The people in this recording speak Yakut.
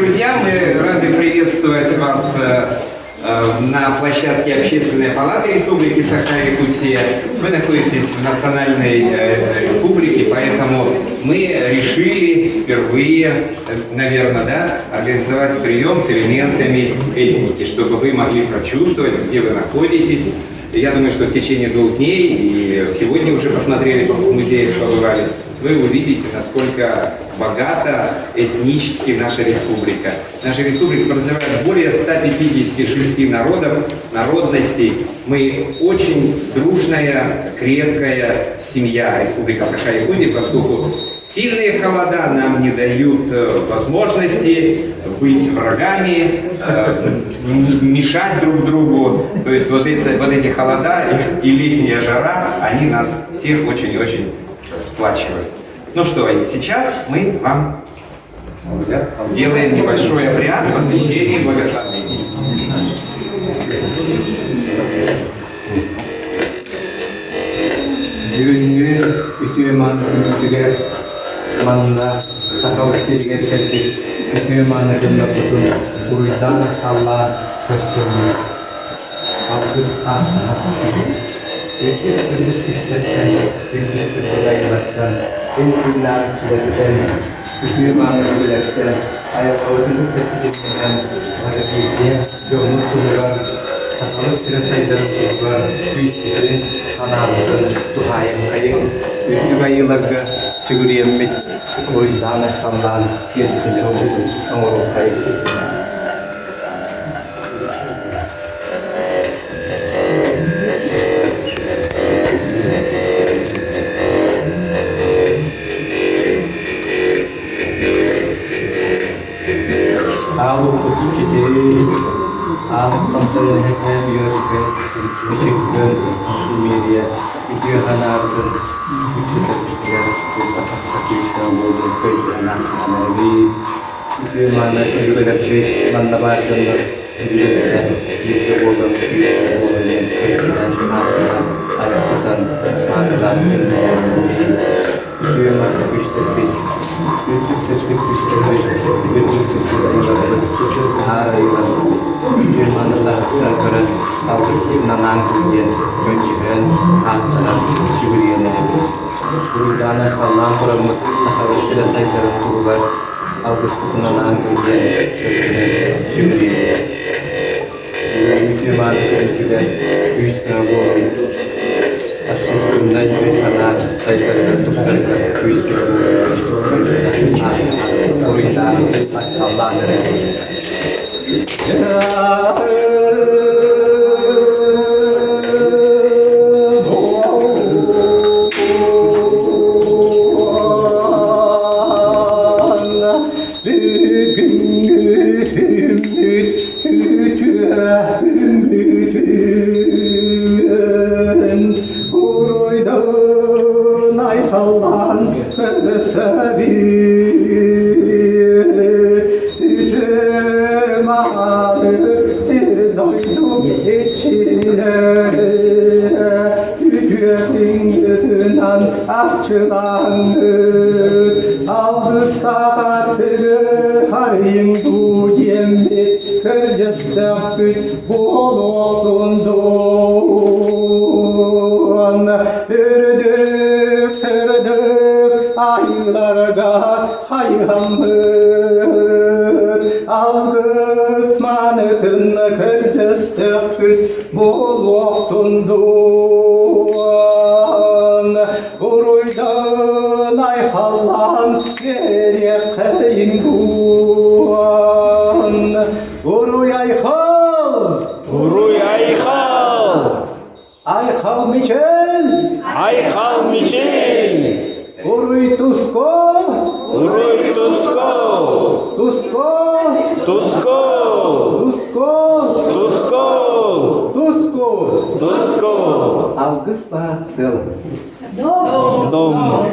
друзья, мы рады приветствовать вас на площадке Общественной палаты Республики Саха-Якутия. Вы находитесь в национальной республике, поэтому мы решили впервые, наверное, да, организовать прием с элементами этники, чтобы вы могли прочувствовать, где вы находитесь. Я думаю, что в течение двух дней, и сегодня уже посмотрели, в музеях побывали, вы увидите, насколько богата этнически наша республика. Наша республика проживает более 156 народов, народностей. Мы очень дружная, крепкая семья Республика Саха-Якутия, поскольку сильные холода нам не дают возможности быть врагами, мешать друг другу. То есть вот, это, вот эти холода и летняя жара, они нас всех очень-очень сплачивают. Ну что, и сейчас мы вам делаем небольшой обряд посвящения благословения. Бүгүҥҥү үтүө мааны күммүтүгэр манна Сахабыт сиригэр кэлбит үтүө мааны дьоннорбутун уруйдаан-айхаллаан көрсөбүт. Алгыс ааттаһар Үрдүк үрдүк күстэртэн, үрдүк сырдык ил күннээх иччилэртэн, үтүө мааны үлэлэртэн, айылҕабытын кытта ситимнэнэн бары бииргэ дьоммут туһугар, сахабыт сирэ сайдарын туһугар күүспүтүн, санаабытын туһаайыҥхайыҥ, үрдүк айыыларга сүгүрүйэммит уруйдаан-айхаллаан сиэрбитин оҥоруоххайыҥ. Аалуппут иччитин, аалыттан тойон үөрүүгэ Мичик Мириэ үтүө санаабытын үксэтэрбитигэр күүстээх буолуон көйгөнөн анарабыт. Үтүө мааны өбүгэлэрбит манна баар дьоннор өбүгэлэрэ бииргэ буолан күүстээх буолан диэн көйгөнөн ааттанан айахтатан маанылаан күннээн Үтүө мааны күстэрбит, үрдүк сыспыт күстэрбит, үрдүк сыспыт айыларбыт аар айылар үтүө маанылаахтар көрөн алгыстыырнанаан диэн көнчүһэн, ааттанан сүгүрүйэн эрэбит. Уруйдаана халлаан тураммыт сахабыт сирэ сайдарын туһугар алгыспытын анаан диэн көрдөнөн сүгүрүйэбит. Үтүө мааны күнүтүгэр күүс-көмө буолан общественнай өй-санаа сайдарыгар тупсарыгар күүс-көмө буолан уруйдаан айхаллаан эрэбит. Уруйдан айхаллаан көрсөбүт Үтүө-мааны сир-дойду иччилэрэ үтүө күнгүтүнэн арчылаҥҥыт алгыстаатыгы харыйыҥ дуу диэммит көрдөстөхпүт буолуохтун дуон үрдүк сырдык айыыларга хайыһаммыт алгыс маанытын көрдөстөхпүт буолуохтун дуон уруйдан айхаллаан биэриэххэйин дуон уруй айхал Уруй айхал! Айхал Мичел! Айхал Мичел! Уруй Туско! Уруй Туско! Туско! Туско! Туско! Туско! Туско! Туско! Алгыс баа сыл. Дом!